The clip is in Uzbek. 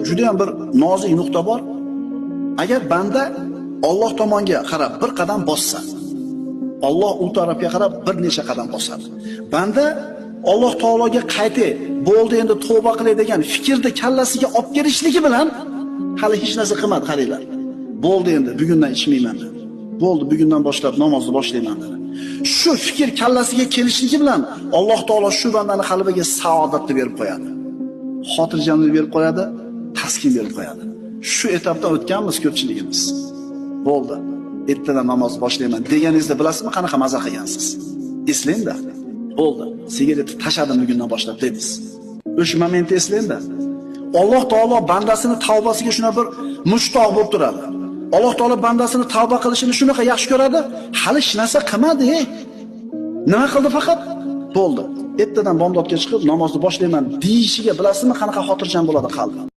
juda ham bir nozik nuqta bor. Agar banda Alloh tomonga qarab bir qadam bossa, Alloh u tarafga qarab bir necha qadam bosadi. Banda Alloh taologa qaytay, bo'ldi endi tavba qilay degan fikrni kallasiga olib kelishligi bilan hali hech narsa qilmadi, qaranglar. Bo'ldi endi bugundan ichmayman dedi. Bo'ldi, bugundan boshlab namozni boshlayman dedi. Shu fikr kallasiga kelishligi bilan Alloh taolo shu bandani qalbiga saodatni berib qo'yadi. Xotirjamlik berib qo'yadi, taskin berib qo'yadi. Shu etapdan o'tganmiz ko'pchiligimiz. Bo'ldi. Ertadan namoz boshlayman deganingizda bilasizmi qanaqa maza qilgansiz? Eslang-da. Bo'ldi. Sigaretni tashladim bugundan boshlab dedingiz. O'sha momentni eslang-da. Alloh taolo bandasini tavbasiga shuna bir mushtoq bo'lib turadi. Alloh taolo bandasini tavba qilishini shunaqa yaxshi ko'radi. Hali hech narsa qilmadi. Nima qildi faqat? Bo'ldi. Ertadan bomdodga chiqib namozni boshlayman deyishiga bilasizmi qanaqa xotirjam bo'ladi qalbi?